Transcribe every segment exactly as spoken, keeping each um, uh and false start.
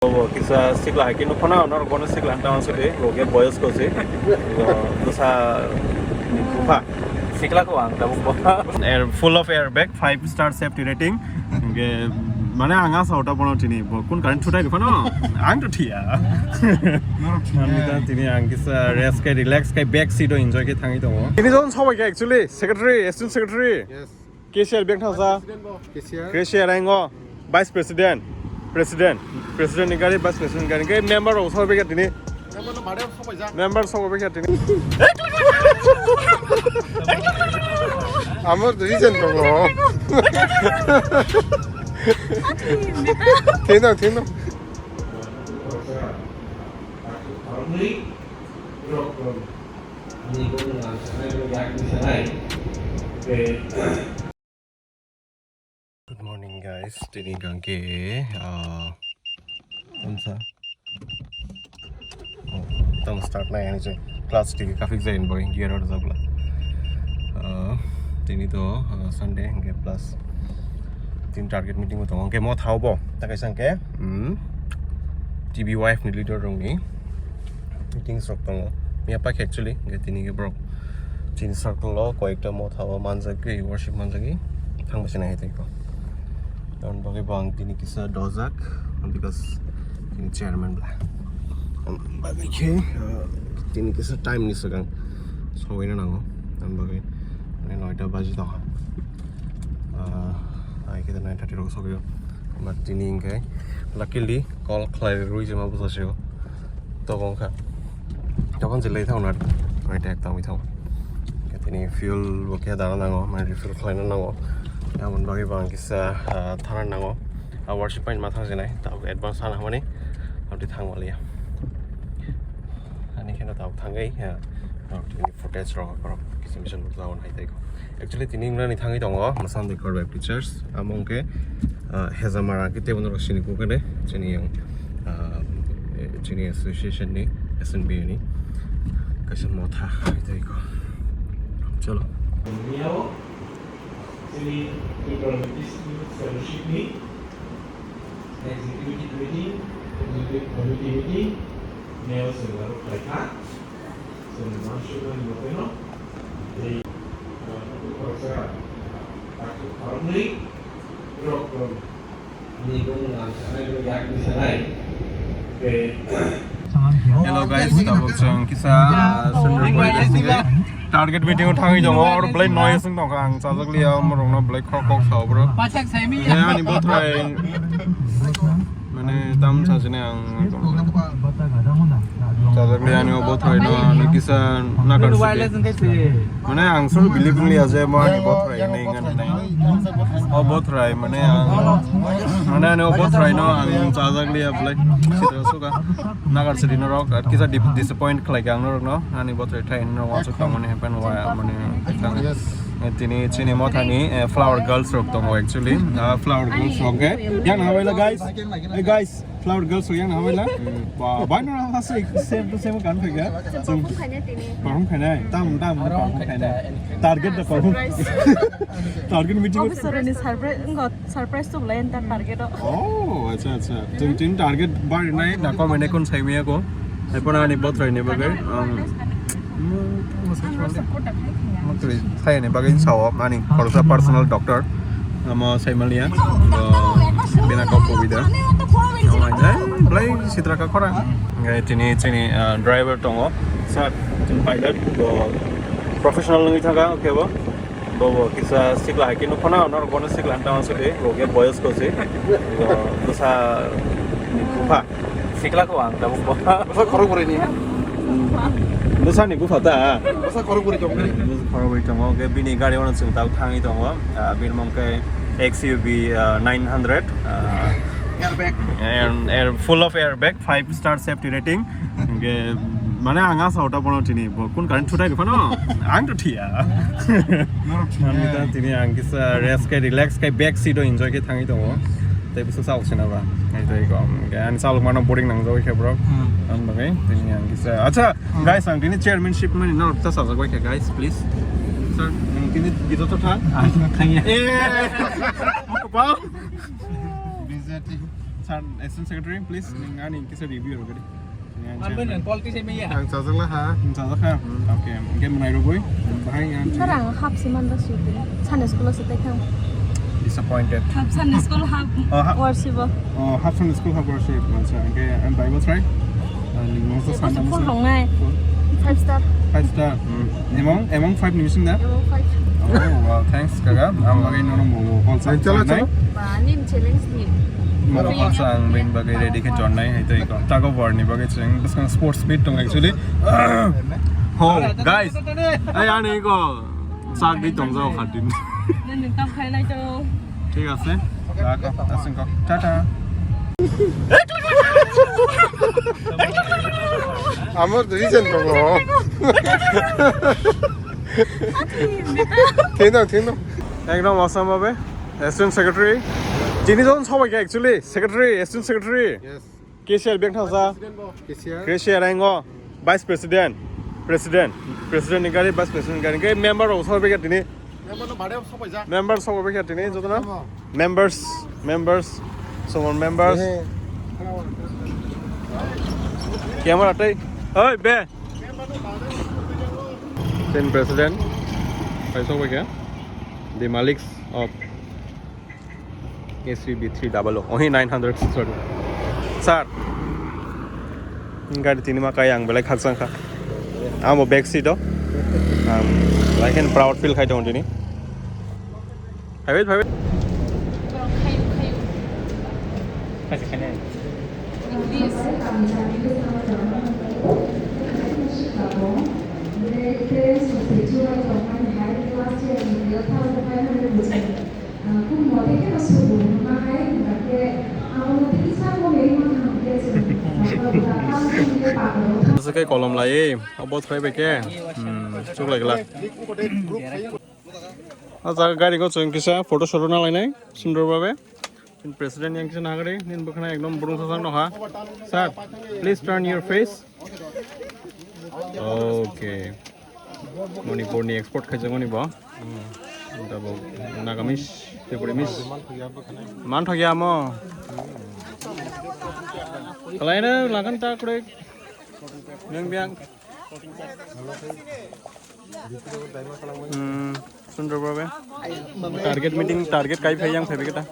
Bo kisa sikla hai khe nukho na, norok bono sikla hanta hwnse de, bo khe boyosko se. Bo bwsa ni bupha. Sikla ko ang tabuk bo. Air, full of airbag, five star safety rating. Hingke, mane ang asa ota bono tini, bo kun current thutai rw phano? Ang to thiya. Norok thiya. Ang ta tini ang kisa rest kai, relax kai, back seat o enjoy kai thangwi tongo. Tini jon sobai khe actually, secretary, assistant secretary. Yes. Cashier beng thangsa. Cashier. Cashier ang o. Vice President, President, President ni gari, Vice President ni gari, hingke member rok sobai kha tini. Member no bade sobai jak. Member sobai kha tini. Amor reason tongo. Thino, thino. Good morning, guys. Tini hwnkhe, ah, unsa. Oh, tamo start nai ani je class tiki kafik jain boy gear or jabla. Ah, tini to, ah, Sunday hwnkhe plus tin target meeting bo tongo. Hwnkhe mo thao bo. Takai sangke, hmm, T B Y F ni leader rongni meetings rok tongo. Miya pak actually, hwnkhe tini ke borok chini circle o koyekta motha o manjagwi, worship manjagwi thang bwsai nai hai tongkho. Tamoni bagwi bo ang tini kisa dojak, because tini chairman bla. Bagwi khe, uh, tini kisa time ni swkang sobaina nango. Tamoni bagwi mane noita baji tongkha. Ah, ai khe nine thirty rok sogwi o. But tini hwnkhe luckily call khlai rwi jema bwsa se o. Tok wngkha. Tokon je lai thangna noita ek tangwi thango. Hwnkhe tini fuel bo khe dana nango, mane refill khlaina nango. Aboni bagwi bo ang kisa, ah, thana nango. A worship point ma thang sinai, tabuk advance sana hwnmani. Aboni thang maliya. Ani kheno tabuk thangwi, ah, tini footage rok, borok kisim kisim rok jagoni hai tei. Actually, tini wngnani thangwi tongo, Masandi Korba Baptist Church, amo hwnkhe, ah, Hezamara khe teibo norok sini kukene, chini yang, ah, chini association ni, S N B ni, kaisa motha hai tei ko. Cholo. Chini Tripura Baptist Fellowship ni Executive Meeting, Executive Committee Meeting, Mayor Sengaro Khlaikha, Sengaro Sengaro Moteno, tei, uh, Professor Doctor Aruni, Doctor Hello guys, tabuk chwng kisa, ah, Central Boys ni target meeting o thangwi tongo, oro belai noise wng tongkha, ang chajakliya, omorokno belai khorok kok sao bro. Ani bothrai, mane, tam sajani ang chajakliya, ani bothrai no, ani kisa nagar sidi. Mane, ang suru believe wngya je mo ani bothrai hinwi wngani hinwi. O bothrai, mane, ang, mane, ani o bothrai no ang chajakliya belai sitra suka. Nagar sidi norok, at kisa dip-, disappoint khlaikha ang norokno, ani bothrai thai norok wansuk tongmani happen wa, mane, tini chini mothani, eh, flower girls rok tongo actually. Ah, flower girls rok khe yang habaila guys. Hey guys, flower girls rok yang habaila. Ba, bai no rasa same to same kan phai ga. Perform khainai tini. Perform khainai, tam tam perform khainai. Target da perform. Surprise. Target meeting. Officer ni surprise, ngo surprise to lai enta target o. Oh, acha acha. Tum tin target bar nai na ko mene kon sai miya ko. Hai pona ani bothrai ni bagai. Motri thai ni bagai sao ani khoroksa personal doctor. Amo sai maliya. Bina kau pobida. Belai sitra ka khora. Ngai tini chini, ah, driver tongo. Sir, chini pilot bo professional ngi thaga, okay bo. Bobo kisa sikla hai khe nukho na, norok bono sikla hanta hwnse de, bo khe boyosko se. Bo bwsa ni bupha. Sikla ko ang tabuk bo. Bwsa khorok bwrwi ni. Bwsa ni bupha ta? Bwsa khorok bwrwi tong. Bwsa khorok bwrwi tongo, hwnkhe bini gari ono chwng tabuk thangwi tongo. Ah, bini mung khe X U V, ah, nine hundred. Ah, airbag. And, and full of airbag, five star safety rating. Hwnkhe, mane ang asa ota bono tini, bo kun current thutai rw phano? Ang to thiya. Norok thiya. Ang ta tini ang kisa rest kai, relax kai, back seat o enjoy kai thangwi tongo. Tei bwswk chawk sina ba. Ang tei ko, hwnkhe ani chalok mano boring nang jagwi khe bro. Hmm. Ang bagwi tini ang kisa. Acha, hmm, guys, ang tini chairmanship mani norok ta sajagwi khe, guys, please. Sir, ang tini gito to tha. Ang thangya. Eh. Mo ko pa. Bijati. Sir, Assistant Secretary, please, nang ani kisa review rogadi. Ang chajakla ha. Ang chajakha? Hmm. Okay, hingke mwnai rogoi. Bahai ang. Sir, ang half se man da suti. Sunday school se tekhang. Disappointed. Half Sunday school, half worship. Oh, half Sunday school, half worship. Acha, hingke ang Bible try. Ang ningmo sa full rongnai. Full? Five star. Five star. Hmm. Among, among five ni bising da? Among five. Oh, wow, thanks, kaka. Ang bagwi nono mo, mo, call sa. Chalo, chalo. Ba, nim challenge ni. Moro khorsa ang bini bagwi ready khe chornai, hai tei ko. Tug of war ni bagwi chwng bwskang sports meet tong actually. Ho, guys. Ai ani ko. Sak di tong jao khatin. Nang tam khai nai to. Thik ase. Tata. Amor reason tongo. Thik dong, thik dong. Ekdom awesome babe. Assistant Secretary. Jini jon sobai khe actually Secretary, Assistant Secretary. Yes. Cashier beng thangsa. Cashier. Cashier engo. Vice President. President. President ni gari, Vice President ni gari. Ke member rok sobai khe tini. Member no bade sobai ja. Member sobai khe tini jotono. Tamo. Members, members. Some members. Ehe. Camera tei. Oi be. Member no bade sobai ja. Ten President. Pai sobai khe. The Maliks of S U V three double O, only nine hundred, sorry. Sir, gari tini ma kai ang belai khakchang kha. Amo back seat o. Ang belai khe proud feel khai tongo tini. Phaibai, phaibai. Asa khe kolom lai, obo thrai bai khe, hmm, chuk lai glak. O jaga gari go chwng kisa photo shoto na lainai, sundor babe. President yang kisa nagari, nin bwkhana ekdom burung sasang nokha. Sir, please turn your face. Okay. Manipur ni export khaijak mani bo. Hmm. Tabuk Nagamese, Tripuramese. Manthokya mo. Kalaina lagan ta kure. Yang biang. Hmm, sundor babe. Target meeting, target kai phai yang phai biketa.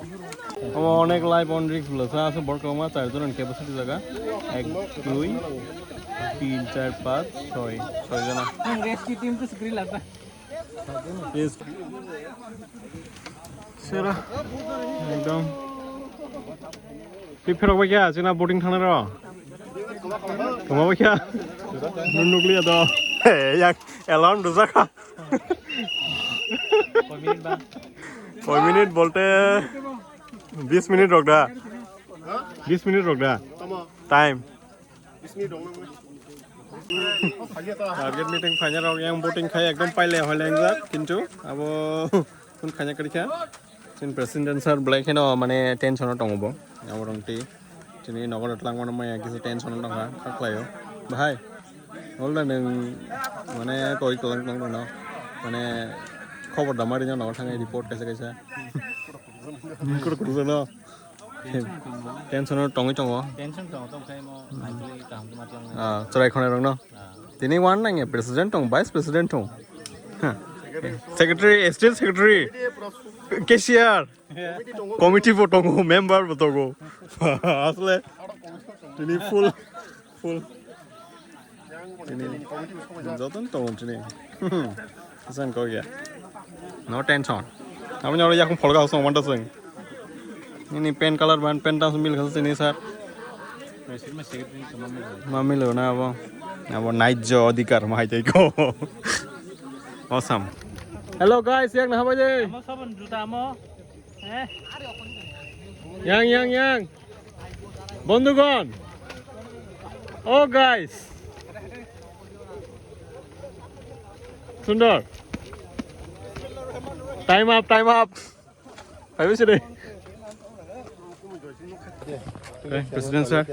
Omo onek live on risk bwlasa, ase borok kwbangma char jon capacity jaga. Ek, dui, tin, char, panch, choi, choi jona. Ang rescue team ko screen lata. Yes. Sera. Ekdom. Twi pherok bai kha, chwngno boating thangna rw. Kwma bai kha. Nuk nukliya do. Yak, alarm rwjak kha. Koi minute bolte bis minute rok da. Bis minute rok da. Time. Target meeting phaina rok yang boating khai ekdom paile hoile engjak, kintu abo phone khaina kwrwi kha. Chini president sir belai kheno mane tension o tongo bo. Abo rong twi chini nogo twlangmano maya kisa tension o tongkha, kha khlaio. Bahai, olda nwng mane koi kwlang kwlang rwno mane khobor da mari no nogo thangwi report kaisa kaisa. Kuru kuru no. Tension o tongwi tongo. Tension tongo, tong khe mo, hmm, actually kaham khe ma tlang nai. Ah, chwrai khonai rok no. Ah. Tini wan nang ya, president tong, vice president tong. Ha. Secretary, assistant secretary, cashier, committee bo tongo, member bo tongo. Asle tini full, full. Tini joto no tongo tini. Asang kok ya. No tension. Abo ni oro yakung pholga hosong wanta sing. Ini pen color ban pen tas mil khasa sini sir. Ma mil na abo. Abo naijjo adhikar ma hai tai ko. Awesome. Hello guys, yak na habai de. Amo sabon juta amo. Yang, yang, yang. Bondhugon. Oh, guys. Sundor. Time up, time up. Phaibai se de. Eh, President sir.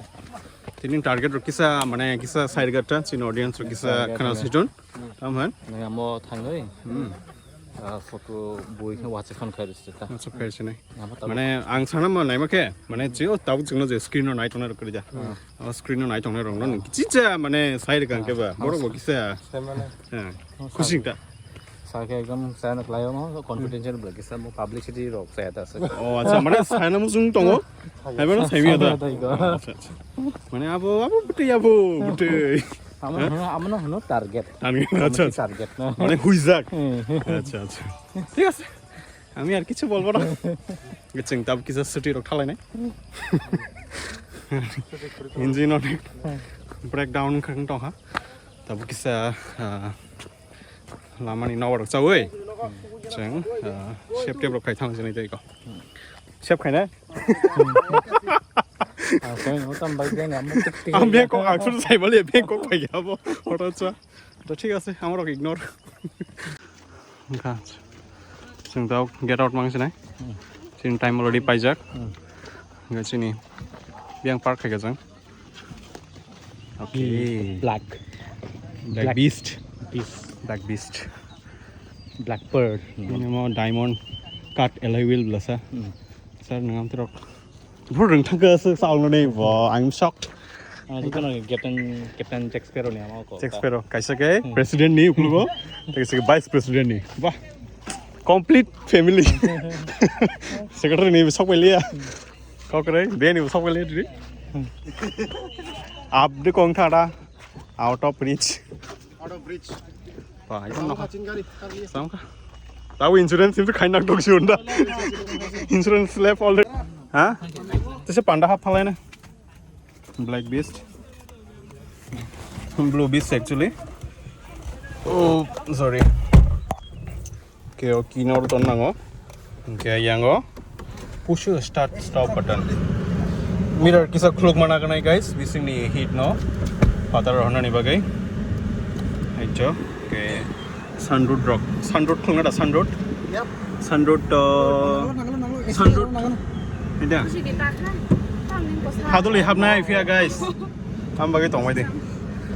Tini target rok kisa, mane kisa side gata, chini audience rok kisa khana siton. Tam han. Nang amo thangwi. Hmm. Ah, photo bui khe WhatsApp phone khai rwsdi ta. WhatsApp khai rwsdi nai. Namo tabuk. Mane ang sana ma naima khe, mane jio tabuk chwngno je screen no nai tongnai rok kwrwi da. Hmm. O screen no nai tongnai rok no nung kichija mane sai rwkang khe ba. Ah, borok bo ah, kisa. Sai mane. Ha. Oh, khusi sai. Ta. Sai khe ekdom sai no khlai no confidential bla kisa mo publicity rok sai ta sai. Oh, acha, mane sai no musung tongo. Hai mane sai mi da. Sai mi da iko. Acha, acha. Mane abo, abo bwtwi abo, bwtwi. Amo, ha? Amo no hono target. Target, amo acha, ki acha. Target no. Mane huijak. Hmm. Acha, acha. Thik ase. Ami ar kichu bolbo na. Chwng tab kisa chuti rok thalai nai. Engine onek breakdown khang tong ha. Tab kisa, ah, lamani nobar rok chawi. Chwng, ah, sep tep rok khai thang jani tei ko. Sep khai na? Ah, koi no tam bai den amo tik tik. Ang bengkok ang sur sai bali bengkok pai ya bo. Oro cha. To thik ase, amorok ignore. Wngkha. Chwng tok get out mang sinai. Hmm. Chini time already paijak. Hmm. Wngkha chini biyang park khai kajang. Okay. Black. Black Black. Beast. Beast. Black Beast. Black Pearl. Ini mau diamond cut alloy wheel belasa. Hmm. Sir, nangam terok. Bro, rwng thangkha se saung no nei bo. I'm shocked. Ah, jotono Captain, Captain Jack Sparrow ni ama ko. Jack Sparrow, kaisa ke Hmm. President ni uklugo, kaisa ke Vice President ni. Bah, complete family. Secretary ni sok peliya. Kokre, be ni sok peliya diri. Abde kong thada, out of reach. Out of reach. Ba, ikhon no. Samkha. Tahu insurance itu kain nak dok sunda. Insurance left already. Ha? Tese panda hap phalai na. Black Beast. Blue Beast actually. Oh, sorry. Okay, okay, nor ton nango. Okay, yango. Push start stop button. Mirror kisa khuluk mana kanai guys, bisingni heat no. Patar honani bagai. Aicho. Okay. Sunroof rock. Sunroof khulna da sunroof. Yep. Sunroof, uh, Nangalo, nangalo, nangalo. Sunroof. Nangalo, nangalo. Ida. Haduli habnai phiya guys. Tam bagwi tongbai de.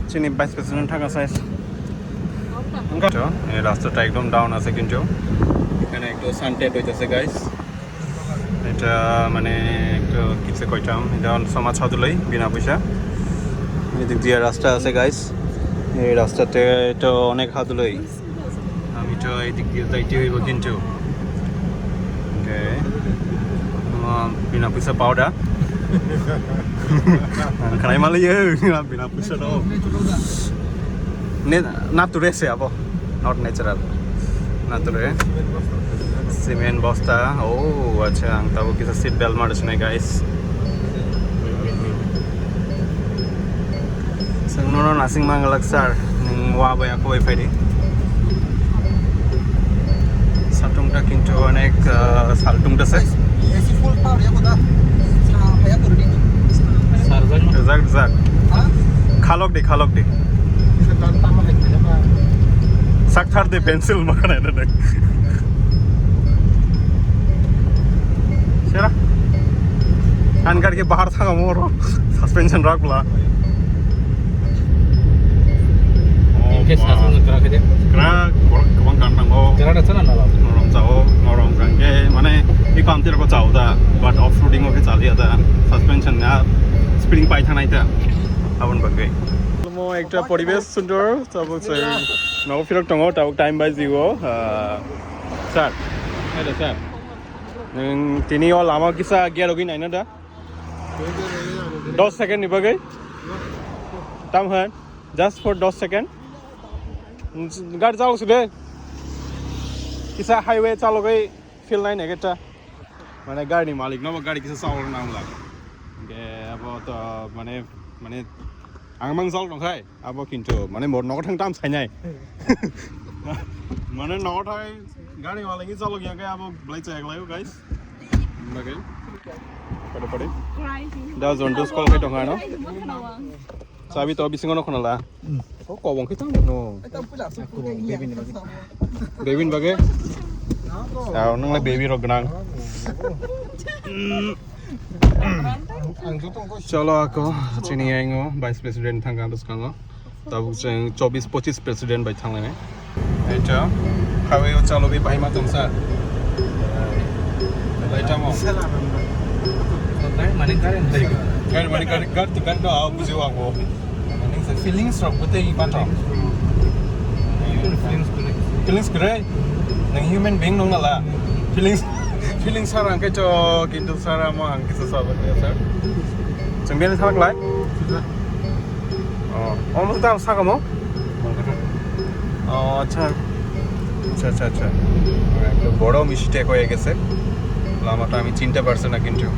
Chini vice president thaka size. Wngkha to, ei rasta ta ekdom down ase kintu. Ekhane ektu sunset hoitase guys. Eta mane ektu kisa koitam, eta somaj haduloi bina puisa. Edik diya rasta ase guys. Ei rasta te to onek haduloi. Ami to edik diya jaite hoibo kintu. Okay. Ma, bina puisa pao da. Ang khanai maliyo, bina puisa do. Ne, nature se abo, not natural. Nature. Cement bosta. Oh, acha, ang tabo kisa seat belt mar sinai, guys. Sengnono nasing mangalak sir, nung wa bai ako bai phaidi. Satung ta kintu onek, ah, saltung ta se. A C full power ya kota. Sa, ya kota di. Rizak, rizak. Ha? Khalok di, khalok di. Sak thar de pencil makan ada deh. Sera. An kar ke bahar thang mo ro. Suspension rak bla. Hingke suspension krak khe de. Krak, borok kwbang kan nango. Jara da chana nala. Norom chao, norom kangke, mane, i pam tira ko chao da, but off roading o khe chaliya da, suspension na, speeding pai thanai da, abon bagwi. Mo ekta poribesh sundor, tabuk se, nogo phirok tongo, tabuk time bai jigo, ah, sir, hello sir. Nwng tini o lama kisa gear ogwi naina da? Dos second ni bagwi? Tam han, just for dos second. Gari chalok side. Kisa highway chalogwi feel nai nai ta. Mane gari ni malik no gari kisa chalok nang la. Ge abo to mane, mane ang mang chalok nang khai. Abo kintu mane mor nogo thang tam sainai. Mane nogo thai gari wala ki chalok ya khe abo belai chaya khlaio guys. Bagwi. Pade pade. Da zone dos call khai tong ano. Sabi to bisingo no khonala. O kobong khai tang no. Baby ni bagwi. Baby ni bagwi. Sao nang le baby rok gnang. Cholo ako chini yango vice president thang kan skango. Tabuk chwng chobis pochis president bai thanglainai. Echa. Khawi o chalo bi bahai ma tongsa. Lai tamo. Gari mani gari. Gari mani gari gari tu gari no aw buji wa bo. Feelings rok bete i panto. Feelings kore. Feelings kore. Nang human being nong nala. Feelings feelings sara angke cho kintu sara mo angke sa sa sir. Chengben sa lai. Oh, almost down sa kamo. Oh, acha. Acha acha acha. Alright, to boro mistake hoye geche. Lama to ami chinte parchi na kintu.